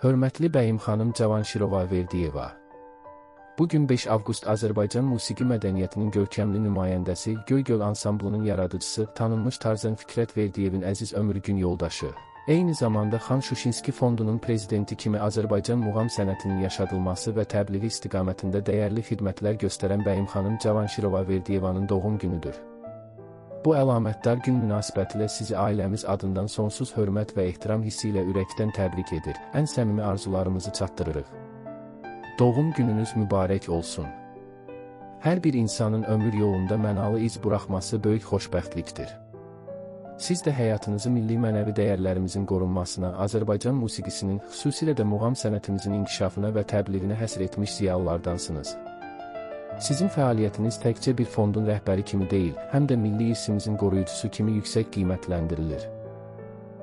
Hörmətli bəyim xanım Cavanşirova Verdiyeva. Bu gün 5 avqust Azərbaycan musiqi mədəniyyətinin görkəmli nümayəndəsi, Göygöl ansamblının yaradıcısı, tanınmış tarzan Fikrət Verdiyevin əziz ömür gün yoldaşı. Eyni zamanda Xan Şuşinski Fondunun prezidenti kimi Azərbaycan muğam sənətinin yaşadılması və təbliği istiqamətində dəyərli xidmətlər göstərən bəyim xanım Cavanşirova Verdiyevanın doğum günüdür. Bu əlamətdar gün münasibətilə sizi ailəmiz adından sonsuz hörmət və ehtiram hissi ilə ürəkdən təbrik edir, ən səmimi arzularımızı çatdırırıq. Doğum gününüz mübarək olsun. Hər bir insanın ömür yolunda mənalı iz buraxması böyük xoşbəxtlikdir. Siz də həyatınızı milli mənəvi dəyərlərimizin qorunmasına, Azərbaycan musiqisinin, xüsusilə də muğam sənətimizin inkişafına və təbliğinə həsr etmiş ziyalılardansınız. Sizin fəaliyyətiniz təkcə bir fondun rəhbəri kimi deyil, həm də milli irsimizin qoruyucusu kimi yüksək qiymətləndirilir.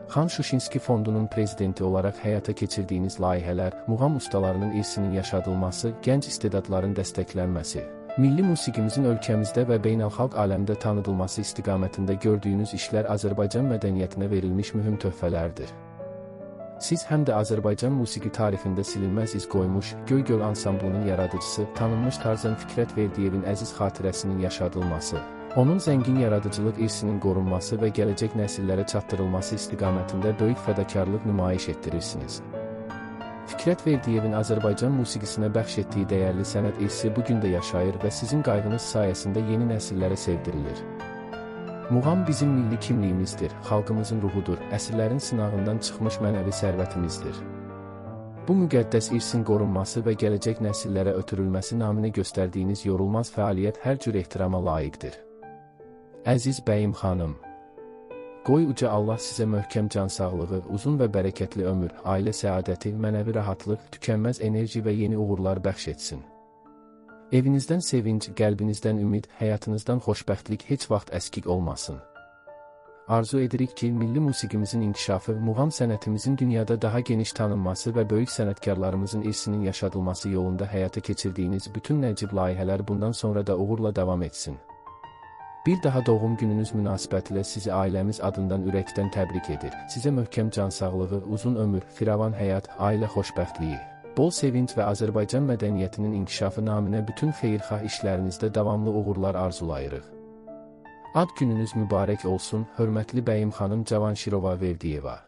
Xan Şuşinski Fondunun prezidenti olaraq həyata keçirdiyiniz layihələr, muğam ustalarının irsinin yaşadılması, gənc istedadların dəstəklənməsi, milli musiqimizin ölkəmizdə və beynəlxalq aləmdə tanıdılması istiqamətində gördüyünüz işlər Azərbaycan mədəniyyətinə verilmiş mühüm töhfələrdir. Siz həm də Azərbaycan musiqi tarixində silinməz iz qoymuş, Göygöl ansamblının yaradıcısı, tanınmış tarzan Fikrət Verdiyevin əziz xatirəsinin yaşadılması, onun zəngin yaradıcılıq irsinin qorunması və gələcək nəsillərə çatdırılması istiqamətində böyük fədakarlıq nümayiş etdirirsiniz. Fikrət Verdiyevin Azərbaycan musiqisinə bəxş etdiyi dəyərli sənət irsi bu gün də yaşayır və sizin qayğınız sayəsində yeni nəsillərə sevdirilir. Muğam bizim milli kimliyimizdir, xalqımızın ruhudur, əsrlərin sınağından çıxmış mənəvi sərvətimizdir. Bu müqəddəs irsin qorunması və gələcək nəsillərə ötürülməsi naminə göstərdiyiniz yorulmaz fəaliyyət hər cür ehtirama layiqdir. Əziz bəyim xanım, qoy uca Allah sizə möhkəm can sağlığı, uzun və bərəkətli ömür, ailə səadəti, mənəvi rahatlıq, tükənməz enerji və yeni uğurlar bəxş etsin. Evinizdən sevinc, qəlbinizdən ümid, həyatınızdan xoşbəxtlik heç vaxt əskik olmasın. Arzu edirik ki, milli musiqimizin inkişafı, muğam sənətimizin dünyada daha geniş tanınması və böyük sənətkarlarımızın irsinin yaşadılması yolunda həyata keçirdiyiniz bütün nəcib layihələr bundan sonra da uğurla davam etsin. Bir daha doğum gününüz münasibətilə sizi ailəmiz adından ürəkdən təbrik edir. Sizə möhkəm can sağlığı, uzun ömür, firavan həyat, ailə xoşbəxtliyi, bol sevinc və Azərbaycan mədəniyyətinin inkişafı naminə bütün xeyirxah işlərinizdə davamlı uğurlar arzulayırıq. Ad gününüz mübarək olsun, hörmətli bəyim xanım Cavanşirova Verdiyeva.